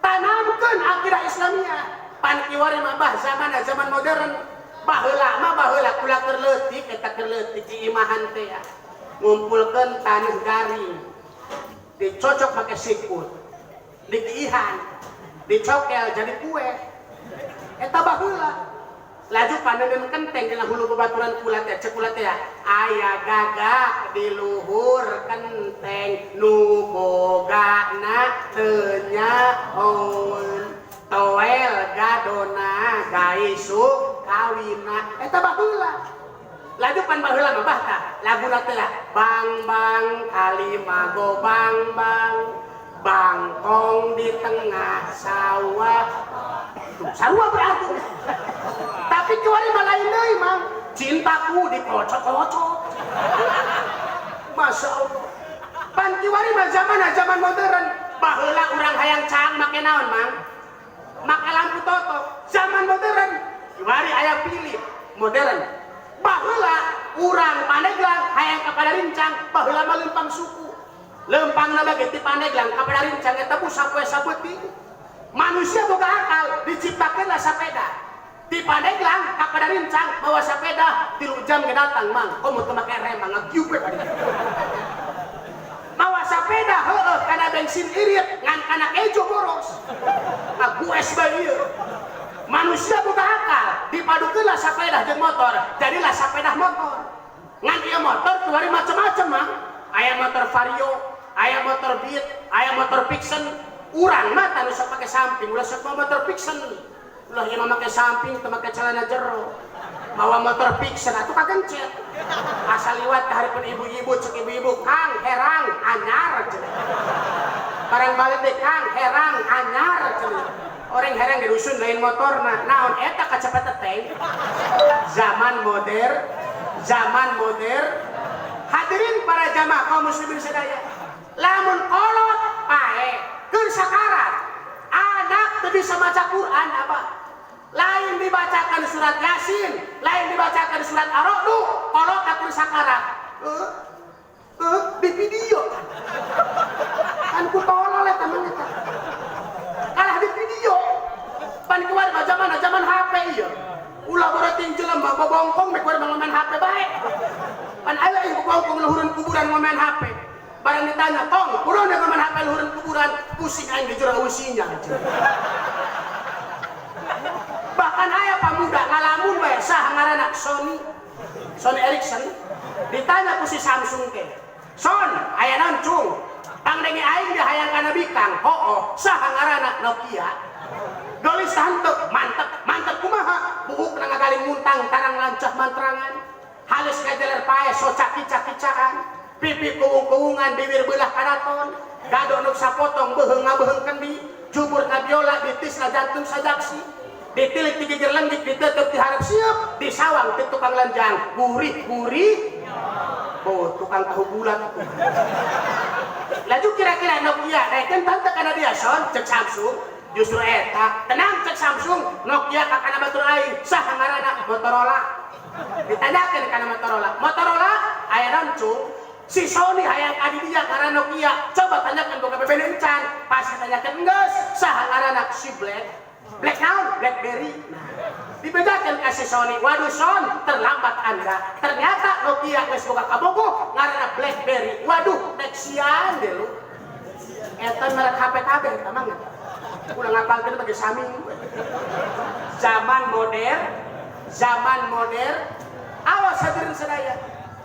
tanamkeun akidah Islamiyah. Pan kiwari mah, bah, zaman zaman modern. Baheula mah, baheula kula keur leutik, eta keur leutik di imahan teh ya, ngumpulkeun tanah garing, dicocok pakai sikut, dikiihan, dicokel jadi kue. Eta baheula. Laju pandeun kenteng dina hulu babaturan kula teh, cek kula teh ya, aya gagak di luhur kenteng nu bogana teu nyahoeun, toel gadona gaisuk kawina. Eta baheula. Laju pan baheula mah, bah, tah laguna teh lah, bang bang kalimago bang bang bangkong di tengah sawah. Tuh, sarua berarti. Tapi kiwari mah lain deui, mang, cintaku dikocok-kocok. Masya Allah. Pan kiwari mah zaman zaman modern. Baheula urang hayang caang make naon, mang? Make lampu totok. Zaman modern kiwari aya pilih modern. Baheula urang Pandeglang hayang ka Padarincang, baheula mah lempang suku, lempang bagi ti Pandeglang ka Padarincang eta bu sapoe sapeting. Manusia boga akal, diciptakanlah sepeda. Di Pandeglang ka Padarincang bawa sepeda 3 jam ge datang, mang. Komo teu make rem, ngagiuk we mawa sepeda. Heueuh, kana bensin irit, ngan kana kejo boros, ngagues bae ieu. Manusia boga akal, dipadukeunlah sapedah jeung motor, jadilah sapedah motor. Ngan ieu motor keluar macam-macam mah. Aya motor Vario, aya motor Beat, aya motor Vixion. Urang mah tanu sok pake samping, ulah sok mawa motor Vixion. Ulah ieu mah make samping teu make celana jero. Mawa motor Vixion atuh kagencet. Asal liwat ka hareupeun ibu-ibu, cek ibu-ibu, "Kang, herang anyar," cenah. Barang balik deh, "Kang, herang anyar," cenah. Orang herang di dusun lain motorna. Naon eta kacepet teh? Zaman modern, zaman modern. Hadirin para jamaah kaum muslimin sadaya. Lamun kolot pae keur sakarat, anak teu bisa maca Quran apa? Lain dibacakan surat Yasin, lain dibacakan surat Ar-Ra'du, kolot keur sakarat. Di video kan. Kan ku tolol eta mah eta. Kalah di video. Pan keluar mah zaman zaman HP ieu. Ulah boroting jelema bobongkong mek kuari main HP bae. Pan aya ieu bobongkong luhureun kuburan ngomen HP. Barang ditanya, "Kong, kunaon dia ngomen HP luhureun kuburan?" "Pusing aing di jero usinya." Bahkan aya pamuda ngalamun bae sah ngaranna Sony. Sony Ericsson. Ditanya ku si Samsung teh. "Son, aya naon cung? Pangdenge aing dia hayang kana bikang." "Hooh, saha ngaranna?" "Nokia." "Gelis henteu?" "Mantep." "Mantep kumaha?" "Buukna ngagaling muntang tarang lancah mantrangan. Halus ngajaler pae so caki-cakicaan. Pipi kuwung-kuwungan bibir beulah karaton. Gado nuk sapotong beuheung ngabeuheung kendi. Jubur ngabiola bitisna jantung sajaksi. Ditilik di gigir lenggik ditutup diharap siap disawang di tukang lenjang gurih-gurih. Oh, tukang tahu bulat." Laju kira-kira Nokia naikkan tante karena dia son cek Samsung justru eta tenang cek Samsung Nokia kakana batur aing sah ngaranna Motorola. Ditanyakeun kana Motorola, "Motorola aya naon cung? Si Sony hayang adi dia ngaran Nokia. Coba tanyakan boga bebene encan." Pas ditanyakeun geus sah ngaranna si Black. "Black naon?" "Blackberry." Nah, dibedakan ka si Sony, "Waduh Son, terlambat Anda. Ternyata Nokia geus boga kabogoh ngaranna Blackberry." Waduh, Nexian deh lu. Eta merek HP kabeh eta mah. Ulah ngapalkeun bagi sami. Zaman modern, zaman modern. Awas hadirin sadaya.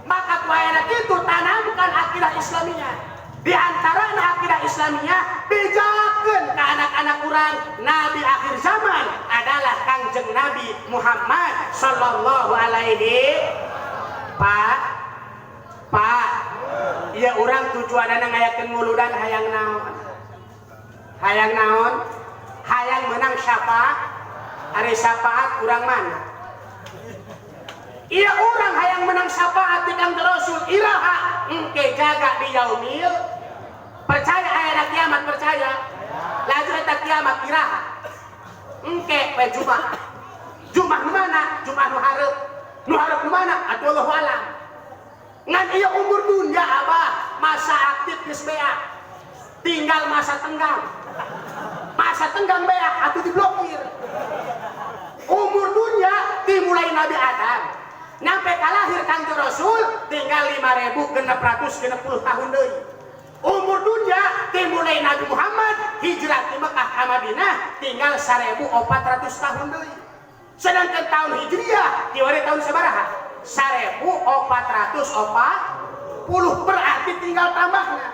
Maka ku ayana kitu tanamkan akidah Islamiyah. Di antara akidah Islamiyah bejakeun ke anak-anak urang nabi akhir zaman adalah Kangjeng Nabi Muhammad sallallahu alaihi. Pak, Pak, iya urang tujuanana ngayakeun muludan hayang naon? Hayang naon? Hayang menang syafaat. Ari syafaat urang mana? Iya urang hayang menang syafaat di Kangjeng Rasul iraha engke jaga di yaumil. Percaya aya kiamat? Percaya? Laju eta kiamat iraha? Engke we Jumat. Jumat nu mana? Jumat nu hareup. Nu hareup nu mana? Atuh Allahu alam. Ngan ieu umur dunya abah masa aktif geus beak. Tinggal masa tenggang. Masa tenggang beak atuh diblokir. Umur dunia dimulai Nabi Adam nyampe kalahir Kangjeng Rasul tinggal 5660 tahun deui. Umur dunia dimulai Nabi Muhammad hijrah di Mekah ke Madinah tinggal 1400 tahun deui. Sedangkan tahun Hijriah kiwari tahun sabaraha? 1440, berarti tinggal tambahnya.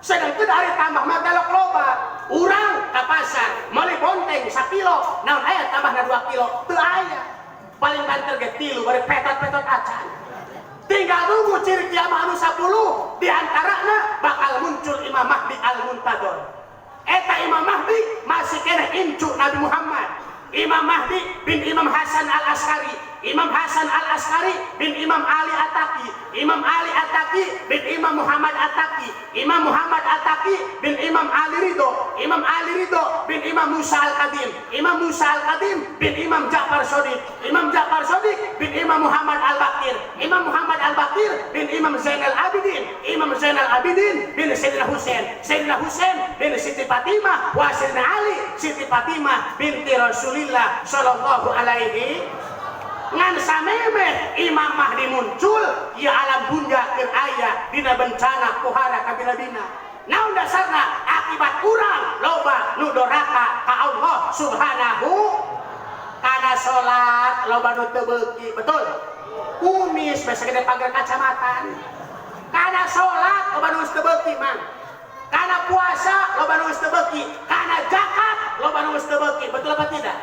Sedangkan hari tambah mah galok loba. Urang ke pasar meuli bonteng sakilo, naon aya tambahna 2 kilo? Teu aya. Paling banter ge 3 bari petot-petot acan. Tinggal nunggu ciri kiamat anu 10 di antarana bakal muncul Imam Mahdi Al-Muntadhor. Eta Imam Mahdi masih keneh incu Nabi Muhammad. Imam Mahdi bin Imam Hasan Al-Askari, Imam Hasan Al-Askari bin Imam Ali At-Taqi, Imam Ali At-Taqi bin Imam Muhammad At-Taqi, Imam Muhammad At-Taqi bin Imam Ali Ridho, Imam Ali Ridho bin Imam Musa Al-Qadim, Imam Musa Al-Qadim bin Imam Ja'far Shodiq, Imam Ja'far Shodiq bin Imam Muhammad Al-Baqir, Imam Muhammad Al-Baqir bin Imam Zainal Abidin, Imam Zainal Abidin bin Sayyidina Husain, Sayyidina Husain bin Siti Fatimah wa Sayyidina Ali, Siti Fatimah binti Rasulillah sallallahu alaihi. Ngan sameme Imam Mahdi muncul ya alam dunya keur aya dina bencana pohara kabina-bina. Naon dasarna? Akibat urang loba nu doraka ka Allah Subhanahu. Kana salat loba nu teu beuki, betul? Kumis biasa gede pagar kacamatan. Kana salat loba nu teu beuki, Mang. Kana puasa loba nu teu beuki, kana zakat loba nu teu beuki, betul apa tidak?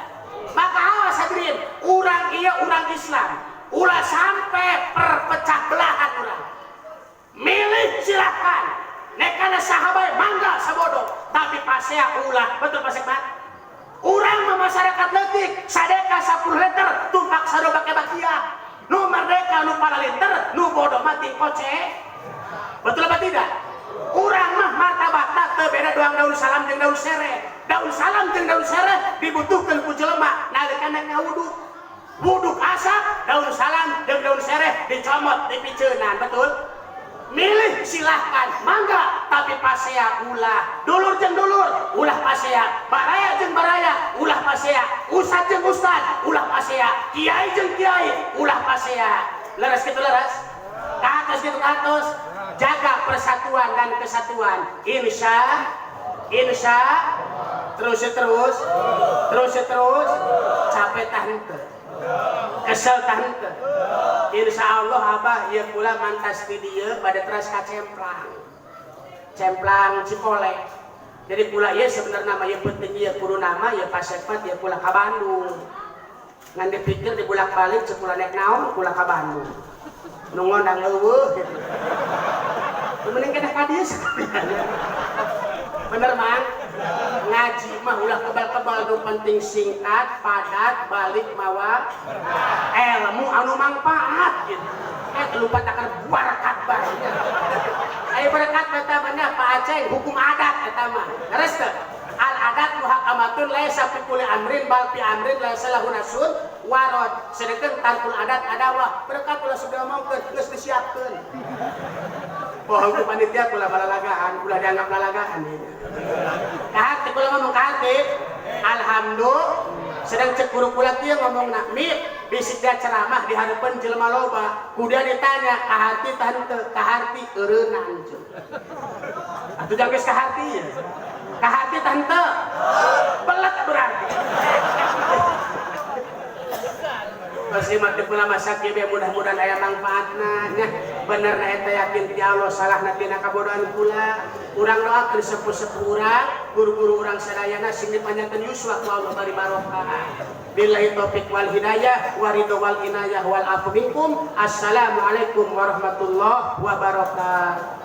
Maka awas hadirin, urang ieu urang Islam, ulah sampai perpecah belahan urang. Milih silahkan, nek kana saha bae mangga sabodo, tapi pasea ulah, betul Pak Sekmat? Urang mah masyarakat leutik, sadeka 10 liter, tumpak sado bake bakia. Nu merdeka nu paralinter, nu bodoh mati koce. Betul apa tidak? Urang mah martabatna teu beda doang daun salam jeung daun sereh. Daun salam jeung daun sereh dibutuhkeun ku jelema nalika nek ngawuduk. Wuduk asak, daun salam jeung daun sereh dicomot dipiceunan, betul? Milih silahkan, mangga, tapi pasea ulah. Dulur jeung dulur, ulah pasea. Baraya jeung baraya, ulah pasea. Ustad jeung ustad, ulah pasea. Kiai jeung kiai, ulah pasea. Leres kitu leres? Ka atas kitu ka atas. Jaga persatuan dan kesatuan. Insya, insya, terus terus, terus terus, capek tah henteu, kesel tah henteu. Insya Allah abah ieu kula mantas di dieu bade teras ka Cemplang, Cemplang Cikole. Jadi kula ieu sebenarnya mah ieu penting ieu kudu nama ieu pasepat ieu kula ka Bandung. Ngan dipikir dibulak-balik cek kula nek naon kula ka Bandung. Nu ngondang eueuh gitu. Mending keneh ka dieu sekalian. Bener Mang? Ngaji mah ulah kebal-kebal, nu penting singkat, padat, balik mawa ilmu anu manfaat gitu. Lupa takar berkat bae. Ayo berkat eta mah Pak Aceng hukum adat eta mah. Leres teu? Al adat muhakamatun laisa fi kulli amrin bal fi amrin laisa lahu nasun warad. Sedengkeun tarkul adat adawah. Berkat ulah sudah omongkeun geus disiapkeun. Bohong ku panitia kula balalagaan, ulah dianggap lalagaan ieu. Kahati kula ngomong kahati. Alhamdulillah sedang cek guru kula kieu ngomongna, "Mip, bisik dia ceramah di hareupeun jelema loba, ku dia ditanya kahati tah henteu, kahati eureunnan ceuk." Atuh jangan geus kahati ya. Kahati tah henteu. Belet berarti. Pasti mati pula masa kieu mudah-mudahan aya manfaatna nya. Bener na eta yakin ti Allah, salahna tina kabodohan kula. Urang doakeun sepuh-sepuh urang, guru-guru urang sadayana sing dipanjangkeun yuswa ku Allah bari barokah. Billahi taufik wal hidayah wa ridho wal inayah wal afu minkum. Assalamualaikum warahmatullahi wabarakatuh.